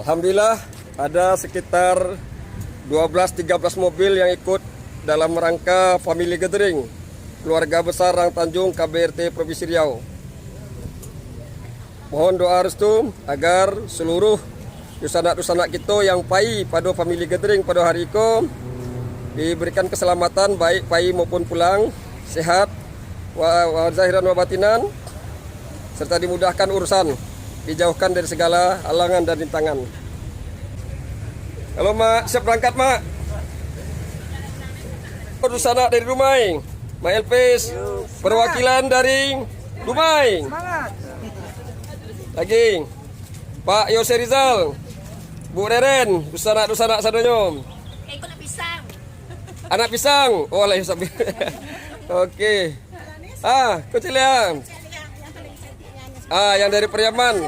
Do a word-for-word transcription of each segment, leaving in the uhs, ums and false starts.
Alhamdulillah, ada sekitar dua belas tiga belas mobil yang ikut dalam rangka family gathering keluarga besar Rang Tanjung K B R T Provinsi Riau. Mohon doa restu agar seluruh dusanak-dusanak kito yang pai pado family gathering pado hari ko diberikan keselamatan, baik pai maupun pulang, sehat, wa, wa zahiran wa batinan, serta dimudahkan urusan, dijauhkan dari segala halangan dan rintangan. Halo, Mak. Siap berangkat, Mak? Dusanak dari Dumai. Mak Elvis, perwakilan dari Dumai. Semangat. Lagi. Pak Yose Rizal. Bu Reren, dusanak-dusanak sadonyo. Eh, kau nak pisang? Anak pisang. Oh, lah, ya, sambil. Oke. Ah, kau ciliak. Ah, yang dari Pariaman.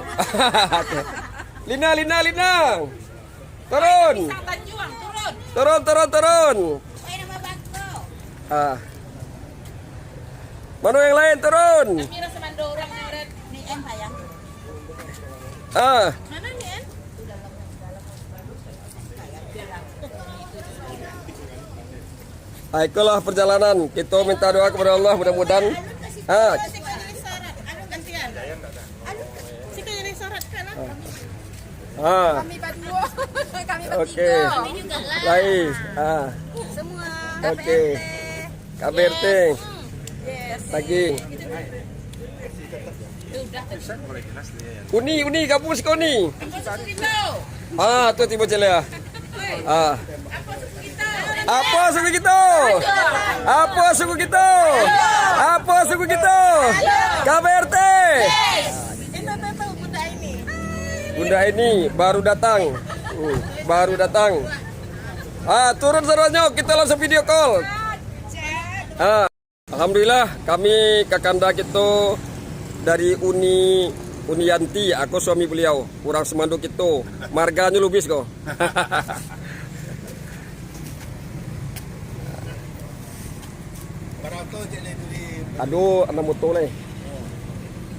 Lina, Lina, Lina. Turun. Pisang Tanjuang, turun. Turun, turun, turun. Ah. Mana yang lain turun? Kami rasa mandorong, Ren. Ni, Em, sayang. Ah. Mana ni, Em? Ah, itulah perjalanan. Kita minta doa kepada Allah, mudah-mudahan. Ah. Ah. Kami berdua. Kami bertiga. Oke. Kami juga lah. Lain. Ah. Semua. Oke. K B R T. Yes. Lagi. Uni, Uni, gabung siko Uni. Ah, tu tibo ciliak. Ah. Apo suku kito? Apo suku kito? Apo suku kito? K B R T. Bunda ini baru datang. Hmm, baru datang. Ah, turun sadonyo, kita langsung video call. Ah. Alhamdulillah, kami kakanda kito dari Uni, Uni Yanti, ako suami beliau, urang Sumando kito, marganyo Lubis ko. Ado anam moto lai.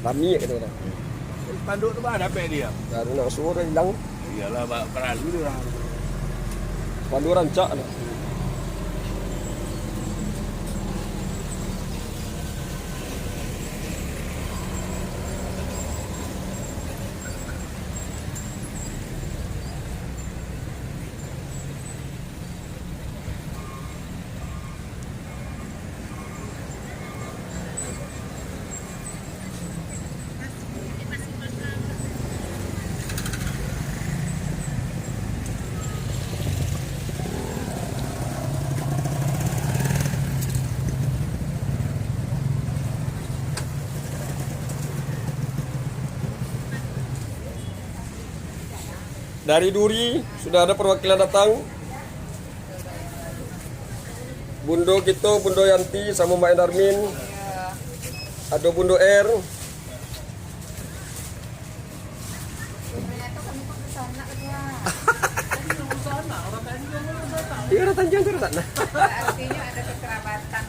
Rami kato urang. Spanduk tu bah dapek dia. Baru nak suruh dah hilang. Iyalah, ba-, paralu dia urang. Spanduk rancak lah. Dari Duri, sudah ada perwakilan datang. Bundo kito, Bundo Yanti, samo Mak Endarmin. Ado Bundo R. Iya, orang Tanjuang tu, Ran. Artinya ada kekerabatan.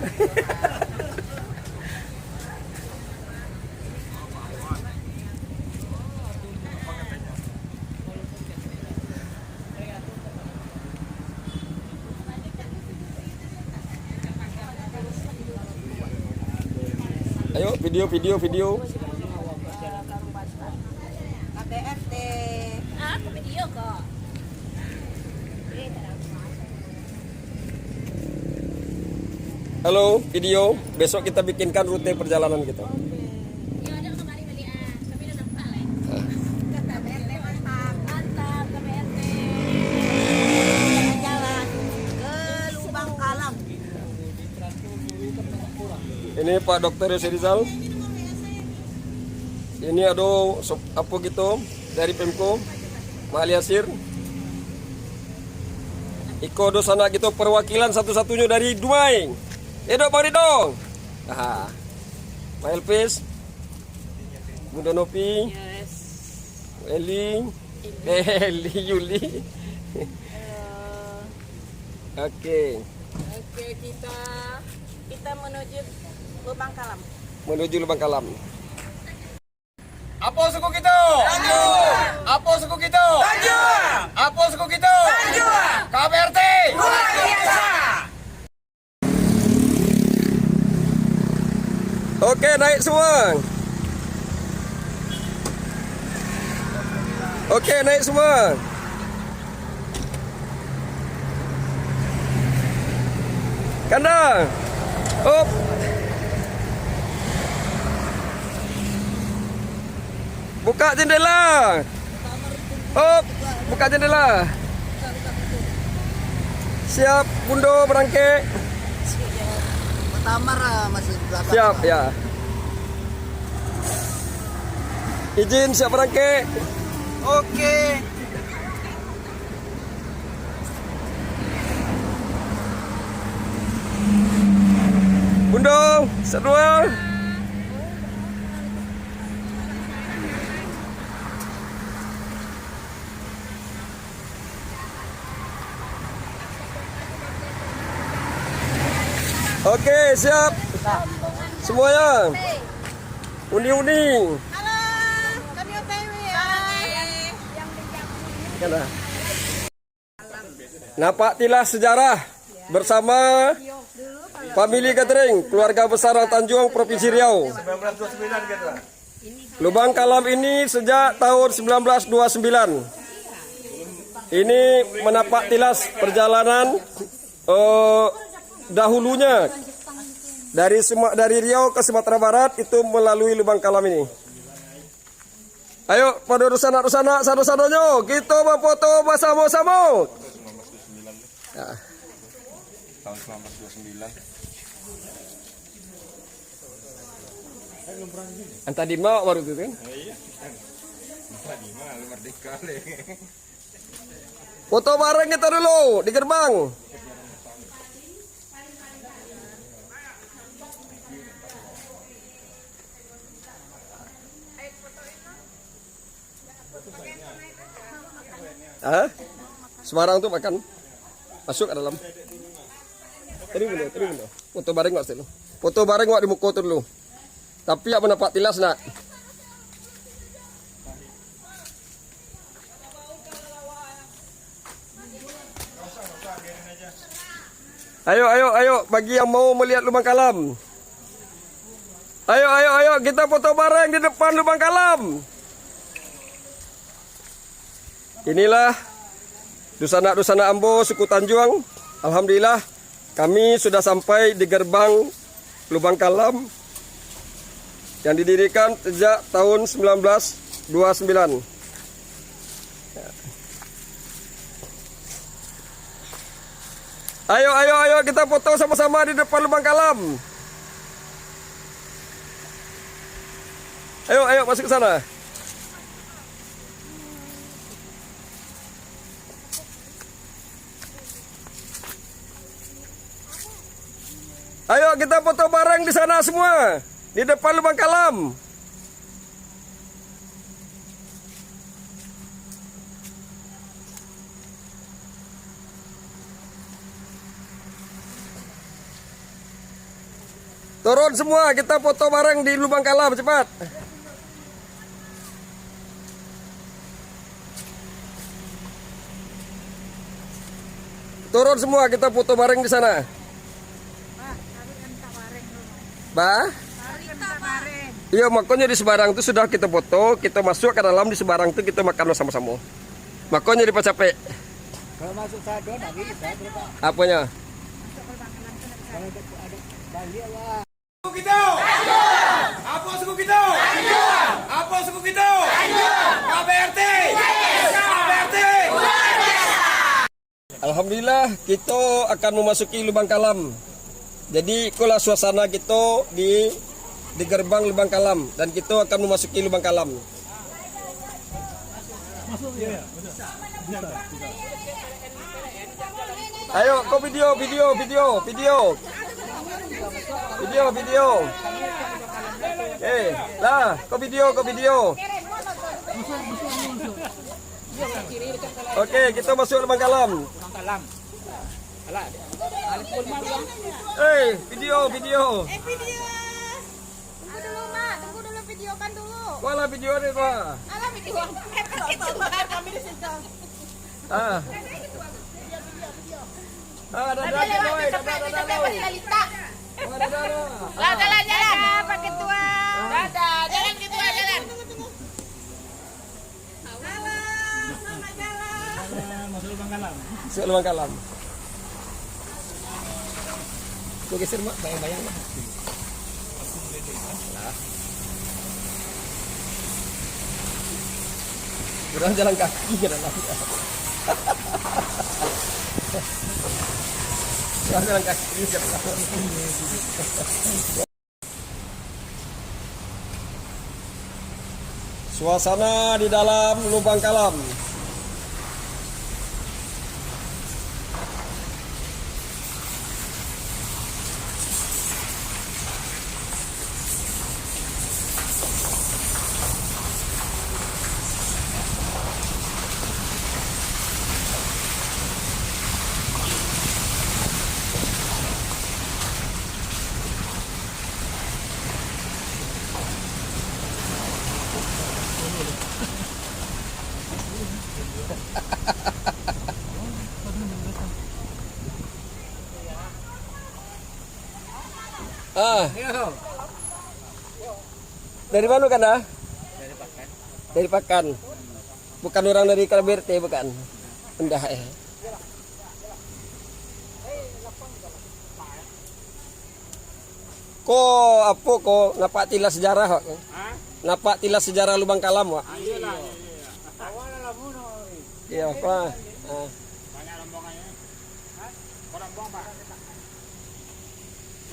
Ayo, video, video, video. K B R T. Aku video kok. Halo, video. Besok kita bikinkan rute perjalanan kita. Jalan ke Lubang Kalam. Ini Pak Doktor Yose Rizal. Ini ado sop-, apo kito dari Pemko, Mak Ali Yasir. Iko dusanak kito perwakilan satu-satunyo dari Dumai. Edo Bang Ridho. Aha. Mak Elvis. Bunda Nopi. Yes. Eli. Eli. Eli, Yuli. Halo. Oke. Oke, kita, kita menuju Lubang Kalam. Menuju Lubang Kalam. Apo suku kito? Tanjuang! Apo suku kito? Tanjuang! Apo suku kito? Tanjuang! K B R T! Luar biasa! Oke, naik semua. Oke, naik semua. Kandang. Op. Buka jendela. Op, buka jendela. Siap, Bundo barangkek. Pertama lah, masih di belakang. Siap, ya. Izin, siap barangkek. Oke. Bundo, sadua. Oke, siap. Semuanya. Uni-uni. Halo, kami O T W ya. Kan dah. Napak tilas sejarah bersama family gathering keluarga besar Tanjuang, Provinsi Riau. Lubang Kalam ini sejak tahun sembilan belas dua sembilan. Ini menapak tilas perjalanan, eh, dahulunya dari Suma-, dari Riau ke Sumatera Barat itu melalui Lubang Kalam ini. Ayo, pado dunsanak-dunsanak sado-sadonyo, kito bafoto basamo-samo. Ya. Tahun sembilan belas dua sembilan. Antah dima awak baru tu, kan? Oh, iya. Antah dima, lu merdeka, le. Foto bareng kita dulu di gerbang. Hah? Sembarang tu makan. Masuk ka dalam. Tadi benda, tadi benda. Foto bareng awak dulu. Foto bareng awak di muko tu dulu. Tapi awak nampak tilas nak. Ayo, ayo, ayo, bagi yang mau melihat Lubang Kalam. Ayo, ayo, ayo, kita foto bareng di depan Lubang Kalam. Inilah dunsanak-dunsanak ambo suku Tanjuang. Alhamdulillah, kami sudah sampai di gerbang Lubang Kalam yang didirikan sejak tahun sembilan belas dua sembilan. Ayo, ayo, ayo, kita foto sama-sama di depan Lubang Kalam. Ayo, ayo, masuk ke sana. Ayo, kita foto bareng di sana semua, di depan Lubang Kalam. Turun semua, kita foto bareng di Lubang Kalam, cepat. Turun semua, kita foto bareng di sana. Ba? Iyo, makonyo di sebarang tu sudah kita foto, kita masuk ka dalam di sebarang tu, kita makan samo-samo. Makonyo dipacapek. Kalau masuk sadon, habis, sadon, Pak. Aponyo? Kalau ada, ada balik, Pak. Suku kito! Apo suku kito? Apo suku kito? K B R T! K B R T! Alhamdulillah, kito akan memasuki Lubang Kalam. Jadi, ikolah suasana kito di, di gerbang Lubang Kalam, dan kito akan memasuki Lubang Kalam. Ayo, ko video, video, video, video. Video, video. Eh, lah, ko video, ko video. Oke, kita masuk Lubang Kalam. Eh, video, video. Eh, video. Tunggu dulu, Mak. Tunggu dulu, videokan dulu. Alah video ni, Pak. Alah video. Ah. Ah, dadah, dadah, dadah, dadah, dadah. Oh, dadah, dadah. Lah, jalan, jalan. Dadah, Pak Ketua. Dadah, jalan Ketua, jalan. Halo, selamat jalan. Masuk lubang kalam. Masuk lubang kalam. Kau geser, Mak, bayang-bayang lah. Nah. Kurang jalan kaki ke dalam. Kurang jalan kaki ke dalam. Suasana di dalam lubang kalam. Ah. Dari mana, Kanda? Dari Pakan. Dari Pakan. Bukan orang dari K B R T, bukan? Indak, eh. Ko, apo ko, napak tilas sejarah, Wak? Hah? Napak tilas sejarah lubang kalam, Wak? Ah, iyolah, iyo, iyo. Iya, apa? Ah. Banyak rombongannya. Hah? Kau rombong, Pak?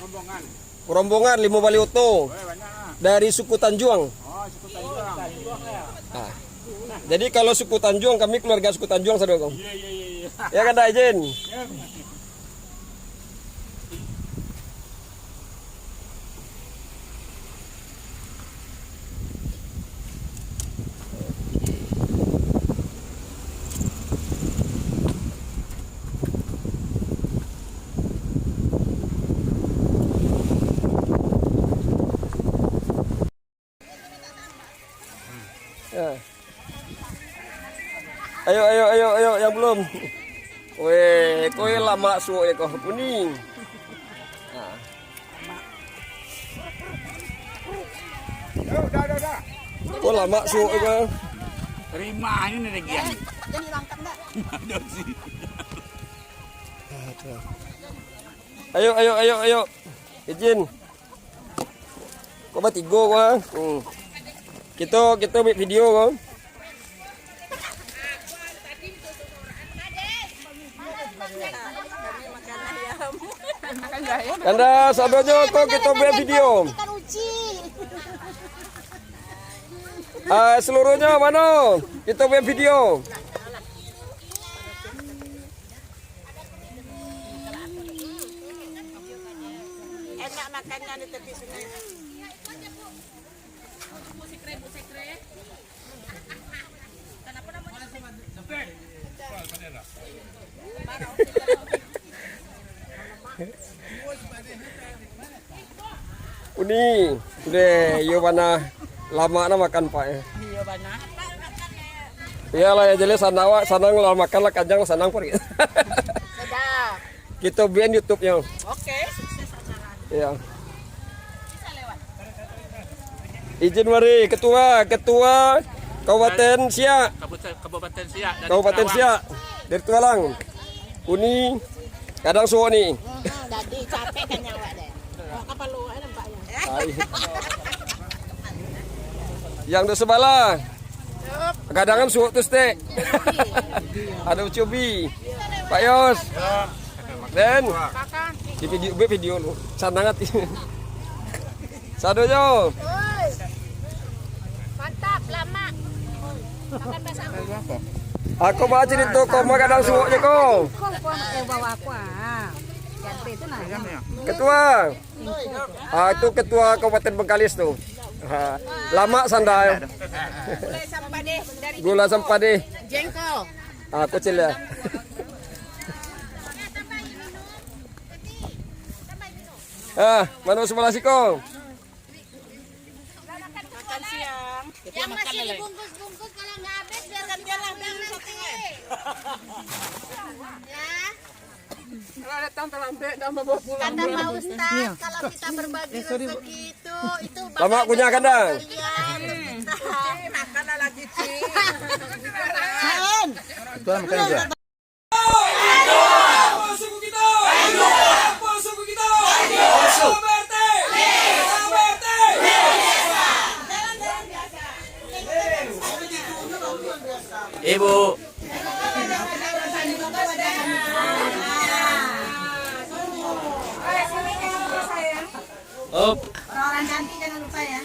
Rombongan. Rombongan limo baleh oto. Oh, banyak, ah. Dari suku Tanjuang. Oh, suku Tanjuang. Ah. Jadi kalau suku Tanjuang, kami keluarga suku Tanjuang sado, Kong. Iya, iya, iya, iya. Ya kan, dak, Ijin? Iya. Ya. Ayo, ayo, ayo, ayo, yang belum. Weh, kau yang lamak suok ya kau. Kuning. Nah. Kau lamak suok ya kau. Terima ini nih, Gian. Jadi langkah enggak? Ada sih. Ayo, ayo, ayo, ayo. Ijin. Kok batigo ko, ah? Hmm. Kito, kito buek video ko. Kanda, sadonyo ko kito buek video. Ah, seluruhnyo mano? Kito buek video. Enak makannya di tepi sungai. Uni, deh, iyo bana lamak nah makan, Pak, ya. Iyo bana. Iyolah, ya, jadi sanang, Wak, sanang lah makan lah, kanyang lah, sanang paruik. Sedap. Kito buek YouTube-nyo. Oke, sukses acara. Iya. Ijin mari, Ketua, Ketua Kabupaten Siak. Kabupaten, Kabupaten Siak dari Kabupaten Tualang. Siak. Dari Tualang. Uni, kadang suok ni. Hmm, jadi capek kan nyawa deh. Kapalo awak nampak ya. Ai. Yang di sebelah. Kadang kan suok tu, stek. Ada ucubi. Pak Yos. Den. Di video, buek video lu. Sanang ati. Sadonyo. Mantap, lamak. Makan basah. Aku baca di toko, mah kadang suok je ko. Kau, kau, eh, bawa aku, ah. Ganti tu nah. Ketua. Ah, itu ketua Kabupaten Bengkalis tu. Ha, lamak sandal. Gula sampah deh. Jengkol. Ah, kucil ya. Ah, mano sebelah siko? Makan siang. Yang masih dibungkus-bungkus, kalau nggak habis, biarkan dia pulang nanti. Ya. Kalau datang terlambat, dah mau bawa pulang. Kata Pak Ustaz, kalau kita berbagi rezeki itu, itu bakal kunyah kandang. Makanlah lagi, Cik. Itu lah makan juga. Ibu. Up. Orang-orang cantik jangan lupa ya.